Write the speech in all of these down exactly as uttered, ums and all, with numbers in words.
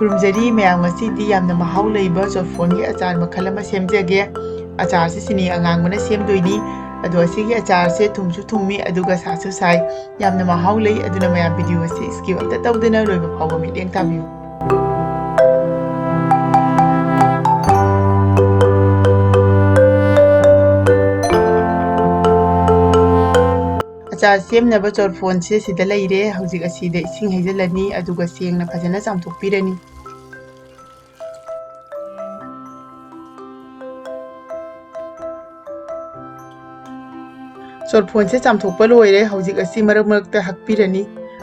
ꯈꯨꯔꯨꯝꯖꯔꯤ ꯃꯌꯥꯝ, ꯉꯁꯤꯗꯤ ꯌꯥꯝꯅ ꯃꯍꯥꯎ ꯂꯩꯕ ꯆꯣꯔꯐꯣꯟꯒꯤ ꯑꯆꯥꯔ ꯃꯈꯜ ꯑꯃ ꯁꯦꯝꯖꯒꯦ꯫ ꯑꯆꯥꯔꯁꯤ ꯆꯤꯅꯤ ꯑꯉꯥꯡꯕꯅ ꯁꯦꯝꯗꯣꯏꯅꯤ꯫ ꯑꯗꯣ ꯑꯁꯤꯒꯤ ꯑꯆꯥꯔꯁꯦ ꯊꯨꯝꯁꯨ ꯊꯨꯝꯃꯤ, ꯑꯗꯨꯒ ꯁꯥꯁꯨ ꯁꯥꯏ꯫ ꯌꯥꯝꯅ ꯃꯍꯥꯎ ꯂꯩ꯫ ꯑꯗꯨꯅ ꯃꯌꯥꯝ video ꯑꯁꯤ skip ꯑꯝꯇ ꯇꯧꯗꯅ ꯂꯣꯏꯕ ꯐꯥꯎꯕ ꯃꯤꯠꯌꯦꯡ ꯇꯥꯕꯤꯌꯨ꯫ ꯑꯆꯥꯔ ꯁꯦꯝꯅꯕ ꯆꯣꯔꯐꯣꯟꯁꯦ ꯁꯤꯗ ꯂꯩꯔꯦ꯫ ꯍꯧꯖꯤꯛ ꯑꯁꯤꯗ ꯏꯁꯤꯡ ꯍꯩꯖꯤꯜꯂꯅꯤ, ꯑꯗꯨꯒ ꯁꯦꯡꯅ ꯐꯖꯅ ꯆꯥꯝꯊꯣꯛꯄꯤꯔꯅꯤ꯫ ꯆꯣꯔꯐꯣꯟꯁꯦ ꯆꯥꯝꯊꯣꯛꯄ ꯂꯣꯏꯔꯦ꯫ ꯍꯧꯖꯤꯛ ꯑꯁꯤ ꯃꯔꯛ ꯃꯔꯛꯇ ꯍꯛꯄꯤꯔꯅꯤ,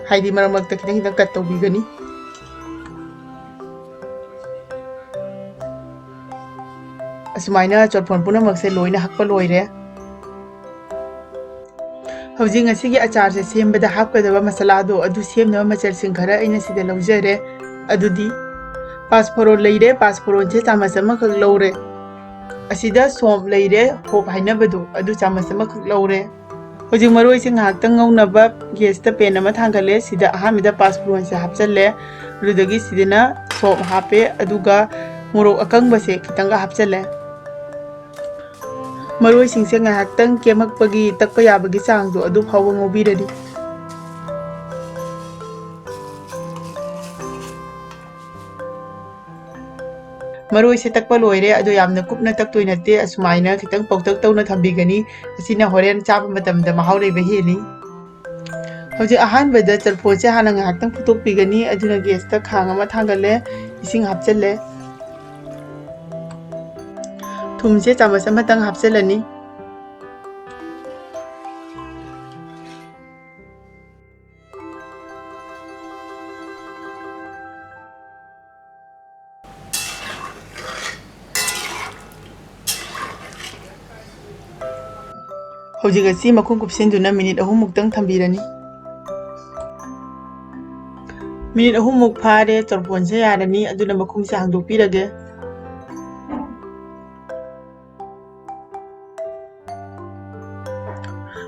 ꯍꯥꯏꯗꯤ ꯃꯔꯛ ꯃꯔꯛꯇ ꯈꯤꯇꯪ ꯈꯤꯇꯪ cut ꯇꯧꯕꯤꯒꯅꯤ꯫ ꯑꯁꯨꯃꯥꯏꯅ ꯆꯣꯔꯐꯣꯟ ꯄꯨꯝꯅꯃꯛꯁꯦ ꯂꯣꯏꯅ ꯍꯛꯄ ꯂꯣꯏꯔꯦ꯫ ꯍꯧꯖꯤꯛ ꯉꯁꯤꯒꯤ ꯑꯆꯥꯔꯁꯦ ꯁꯦꯝꯕꯗ ꯍꯥꯞꯀꯗꯕ ꯃꯁꯥꯂꯥꯗꯣ ꯑꯗꯨ ꯁꯦꯝꯅꯕ ꯃꯆꯜꯁꯤꯡ ꯈꯔ ꯑꯩꯅ ꯁꯤꯗ ꯂꯧꯖꯔꯦ꯫ ꯑꯗꯨꯗꯤ ꯄꯥꯁꯐꯣꯔꯣꯟ ꯂꯩꯔꯦ, ꯄꯥꯁꯐꯣꯔꯣꯟꯁꯦ ꯆꯥꯃꯁ ꯑꯃꯈꯛ ꯂꯧꯔꯦ꯫ ꯑꯁꯤꯗ ꯁꯣꯝ ꯂꯩꯔꯦ, ꯍꯣꯞ ꯍꯥꯏꯅꯕꯗꯣ, ꯑꯗꯨ ꯆꯥꯃꯁ ꯑꯃꯈꯛ ꯂꯧꯔꯦ꯫ ꯍꯧꯖꯤꯛ ꯃꯔꯣꯏꯁꯦ ꯉꯥꯏꯍꯥꯛꯇꯪ ꯉꯧꯅꯕ gasꯇ pan ꯑꯃ ꯊꯥꯡꯒꯠꯂꯦ꯫ ꯁꯤꯗ ꯑꯍꯥꯟꯕꯗ ꯄꯥꯁꯐꯣꯔꯣꯟꯁꯦ ꯍꯥꯞꯆꯜꯂꯦ, ꯑꯗꯨꯗꯒꯤ ꯁꯤꯗꯅ ꯁꯣꯝ ꯍꯥꯞꯄꯦ, ꯑꯗꯨꯒ ꯃꯣꯔꯣꯛ ꯑꯀꯪꯕꯁꯦ ꯈꯤꯇꯪꯒ ꯍꯥꯞꯆꯜꯂꯦ꯫ ꯃꯔꯣꯏꯁꯤꯡꯁꯦ ꯉꯥꯏꯍꯥꯛꯇꯪ ꯀꯦꯝꯃꯛꯄꯒꯤ, ꯇꯛꯄ ꯌꯥꯕꯒꯤ ꯆꯥꯡꯗꯣ ꯑꯗꯨ ꯐꯥꯎꯕ ꯉꯧꯕꯤꯔꯅꯤ꯫ ꯃꯔꯣꯏꯁꯦ ꯇꯛꯄ ꯂꯣꯏꯔꯦ, ꯑꯗꯣ ꯌꯥꯝꯅ ꯀꯨꯞꯅ ꯇꯛꯇꯣꯏ ꯅꯠꯇꯦ, ꯑꯁꯨꯃꯥꯏꯅ ꯈꯤꯇꯪ ꯄꯧꯇꯛ ꯇꯧꯅ ꯊꯝꯕꯤꯒꯅꯤ꯫ ꯑꯁꯤꯅ ꯍꯣꯔꯦꯟ ꯆꯥꯕ ꯃꯇꯝꯗ ꯃꯍꯥꯎ ꯂꯩꯕ ꯍꯦꯜꯂꯤ꯫ ꯍꯧꯖꯤꯛ ꯑꯍꯥꯟꯕꯗ ꯆꯣꯔꯐꯣꯟꯁꯦ ꯍꯥꯟꯅ ꯉꯥꯏꯍꯥꯛꯇꯪ ꯐꯨꯠꯇꯣꯛꯄꯤꯒꯅꯤ꯫ ꯑꯗꯨꯅ gasꯇ ꯈꯥꯡ ꯑꯃ ꯊꯥꯡꯒꯠꯂꯦ, ꯏꯁꯤꯡ ꯍꯥꯞꯆꯜꯂꯦ꯫ ꯊꯨꯝꯁꯦ ꯆꯥꯃꯁ ꯑꯃꯇꯪ ꯍꯥꯞꯆꯜꯂꯅꯤ꯫ ꯍꯧꯖꯤꯛ ꯑꯁꯤ ꯃꯈꯨꯝ ꯀꯨꯞꯁꯤꯟꯗꯨꯅ minute ꯑꯍꯨꯝ ꯃꯨꯛꯇꯪ ꯊꯝꯕꯤꯔꯅꯤ꯫ Minute ꯑꯍꯨꯝ ꯃꯨꯛ ꯐꯥꯔꯦ, ꯆꯣꯔꯐꯣꯟꯁꯦ ꯌꯥꯔꯅꯤ, ꯑꯗꯨꯅ ꯃꯈꯨꯝꯁꯦ ꯍꯥꯡꯗꯣꯛꯄꯤꯔꯒꯦ꯫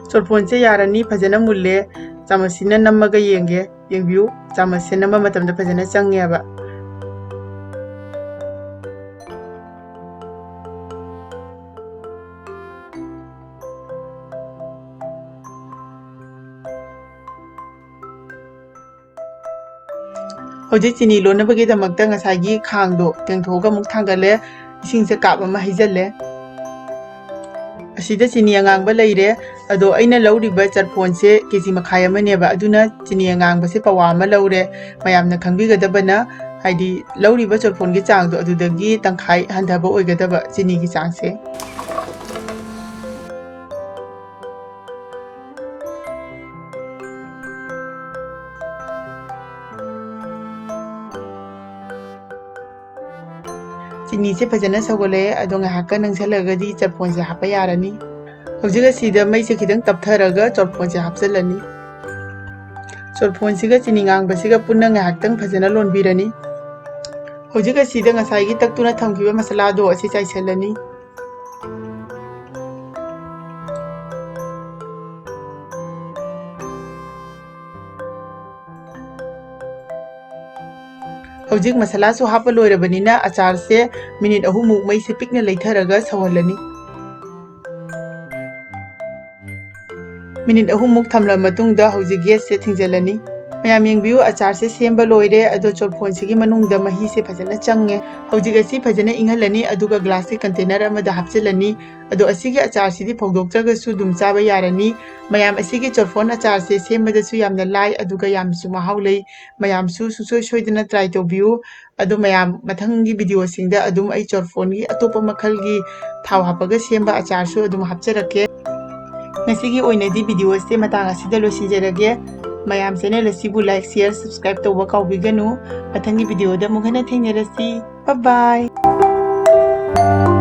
ꯆꯣꯔꯐꯣꯟꯁꯦ ꯌꯥꯔꯅꯤ, ꯐꯖꯅ ꯃꯨꯜꯂꯦ꯫ ꯆꯥꯃꯁꯁꯤꯅ ꯅꯝꯃꯒ ꯌꯦꯡꯒꯦ꯫ ꯌꯦꯡꯕꯤꯌꯨ, ꯆꯥꯃꯁꯁꯦ ꯅꯝꯕ ꯃꯇꯝꯗ ꯐꯖꯅ ꯆꯪꯉꯦꯕ꯫ ꯍꯧꯖꯤꯛ ꯆꯤꯅꯤ ꯂꯣꯟꯅꯕꯒꯤꯗꯃꯛꯇ ꯉꯁꯥꯏꯒꯤ ꯈꯥꯡꯗꯣ ꯇꯦꯡꯊꯣꯛꯑꯒ ꯑꯃꯨꯛ ꯊꯥꯡꯒꯠꯂꯦ, ꯏꯁꯤꯡꯁꯦ ꯀꯥꯞ ꯑꯃ ꯍꯩꯖꯤꯜꯂꯦ꯫ ꯑꯁꯤꯗ ꯆꯤꯅꯤ ꯑꯉꯥꯡꯕ ꯂꯩꯔꯦ, ꯑꯗꯣ ꯑꯩꯅ ꯂꯧꯔꯤꯕ ꯆꯔꯐꯣꯟꯁꯦ ꯀꯦ ꯖꯤ ꯃꯈꯥꯏ ꯑꯃꯅꯦꯕ, ꯑꯗꯨꯅ ꯆꯤꯅꯤ ꯑꯉꯥꯡꯕꯁꯦ ꯄꯋꯥ ꯑꯃ ꯂꯧꯔꯦ꯫ ꯃꯌꯥꯝꯅ ꯈꯪꯕꯤꯒꯗꯕꯅ, ꯍꯥꯏꯗꯤ ꯂꯧꯔꯤꯕ ꯆꯔꯐꯣꯟꯒꯤ ꯆꯥꯡꯗꯣ ꯑꯗꯨꯗꯒꯤ ꯇꯪꯈꯥꯏ ꯍꯟꯊꯕ ꯑꯣꯏꯒꯗꯕ ꯆꯤꯅꯤꯒꯤ ꯆꯥꯡꯁꯦ꯫ ꯆꯤꯅꯤꯁꯦ ꯐꯖꯅ ꯁꯧꯒꯠꯂꯛꯑꯦ, ꯑꯗꯣ ꯉꯥꯏꯍꯥꯛꯀ ꯅꯪꯁꯜꯂꯒꯗꯤ ꯆꯔꯐꯣꯟꯁꯦ ꯍꯥꯞꯄ ꯌꯥꯔꯅꯤ꯫ ꯍꯧꯖꯤꯛ ꯑꯁꯤꯗ ꯃꯩꯁꯦ ꯈꯤꯇꯪ ꯇꯞꯊꯔꯒ ꯆꯔꯐꯣꯟꯁꯦ ꯍꯥꯞꯆꯤꯜꯂꯅꯤ꯫ ꯆꯔꯐꯣꯟꯁꯤꯒ ꯆꯤꯅꯤ ꯉꯥꯡꯕꯁꯤꯒ ꯄꯨꯟꯅ ꯉꯥꯏꯍꯥꯛꯇꯪ ꯐꯖꯅ ꯂꯣꯟꯕꯤꯔꯅꯤ꯫ ꯍꯧꯖꯤꯛ ꯑꯁꯤꯗ ꯉꯁꯥꯏꯒꯤ ꯇꯛꯇꯨꯅ ꯊꯝꯈꯤꯕ ꯃꯁꯥꯂꯥꯗꯣ ꯑꯁꯤ ꯆꯥꯏꯁꯤꯜꯂꯅꯤ꯫ ꯍꯧꯖꯤꯛ ꯃꯁꯥꯂꯥꯁꯨ ꯍꯥꯞꯄ ꯂꯣꯏꯔꯕꯅꯤꯅ ꯑꯆꯥꯔꯁꯦ ꯃꯤꯅꯤꯠ ꯑꯍꯨꯝꯃꯨꯛ ꯃꯩꯁꯦ ꯄꯤꯛꯅ ꯂꯩꯊꯔꯒ ꯁꯧꯍꯜꯂꯅꯤ꯫ ꯃꯤꯅꯤꯠ ꯑꯍꯨꯝꯃꯨꯛ ꯊꯝꯂꯕ ꯃꯇꯨꯡꯗ ꯍꯧꯖꯤꯛ ꯒꯦꯁꯁꯦ ꯊꯤꯡꯖꯤꯜꯂꯅꯤ꯫ ꯃꯌꯥꯝ ꯌꯦꯡꯕꯤꯌꯨ, ꯑꯆꯥꯔꯁꯦ ꯁꯦꯝꯕ ꯂꯣꯏꯔꯦ, ꯑꯗꯣ ꯆꯣꯔꯐꯣꯟꯁꯤꯒꯤ ꯃꯅꯨꯡꯗ ꯃꯍꯤꯁꯦ ꯐꯖꯅ ꯆꯪꯉꯦ꯫ ꯍꯧꯖꯤꯛ ꯑꯁꯤ ꯐꯖꯅ ꯏꯪꯍꯜꯂꯅꯤ, ꯑꯗꯨꯒ ꯒ꯭ꯂꯥꯁꯀꯤ ꯀꯟꯇꯦꯅꯔ ꯑꯃꯗ ꯍꯥꯞꯆꯤꯜꯂꯅꯤ꯫ ꯑꯗꯣ ꯑꯁꯤꯒꯤ ꯑꯆꯥꯔꯁꯤꯗꯤ ꯐꯧꯗꯣꯛꯇ꯭ꯔꯒꯁꯨ ꯑꯗꯨꯝ ꯆꯥꯕ ꯌꯥꯔꯅꯤ꯫ ꯃꯌꯥꯝ, ꯑꯁꯤꯒꯤ ꯆꯣꯔꯐꯣꯟ ꯑꯆꯥꯔꯁꯦ ꯁꯦꯝꯕꯗꯁꯨ ꯌꯥꯝꯅ ꯂꯥꯏ, ꯑꯗꯨꯒ ꯌꯥꯝꯅꯁꯨ ꯃꯍꯥꯎ ꯂꯩ꯫ ꯃꯌꯥꯝꯁꯨ ꯁꯨꯡꯁꯣꯏ ꯁꯣꯏꯗꯅ ꯇ꯭ꯔꯥꯏ ꯇꯧꯕꯤꯌꯨ꯫ ꯑꯗꯣ ꯃꯌꯥꯝ, ꯃꯊꯪꯒꯤ ꯚꯤꯗꯤꯑꯣꯁꯤꯡꯗ ꯑꯗꯨꯝ ꯑꯩ ꯆꯣꯔꯐꯣꯟꯒꯤ ꯑꯇꯣꯞꯄ ꯃꯈꯜꯒꯤ ꯊꯥꯎ ꯍꯥꯞꯄꯒ ꯁꯦꯝꯕ ꯑꯆꯥꯔꯁꯨ ꯑꯗꯨꯝ ꯍꯥꯞꯆꯔꯛꯀꯦ꯫ ꯉꯁꯤꯒꯤ ꯑꯣꯏꯅꯗꯤ ꯚꯤꯗꯤꯑꯣꯁꯦ ꯃꯇꯥꯡ ꯑꯁꯤꯗ ꯂꯣꯏꯁꯤꯟꯖꯔꯒꯦ꯫ ꯃꯌꯥꯝ, ꯆꯦꯅꯦꯜ ꯑꯁꯤꯕꯨ ꯂꯥꯏꯛ, ꯁꯤꯌꯔ, ꯁꯕꯁꯀ꯭ꯔꯥꯏꯕ ꯇꯧꯕ ꯀꯥꯎꯕꯤꯒꯅꯨ꯫ ꯃꯊꯪꯒꯤ ꯚꯤꯗꯤꯑꯣꯗ ꯑꯃꯨꯛ ꯍꯟꯅ ꯊꯦꯡꯅꯔꯁꯤ꯫ ꯕꯥꯏ ꯕꯥꯏ꯫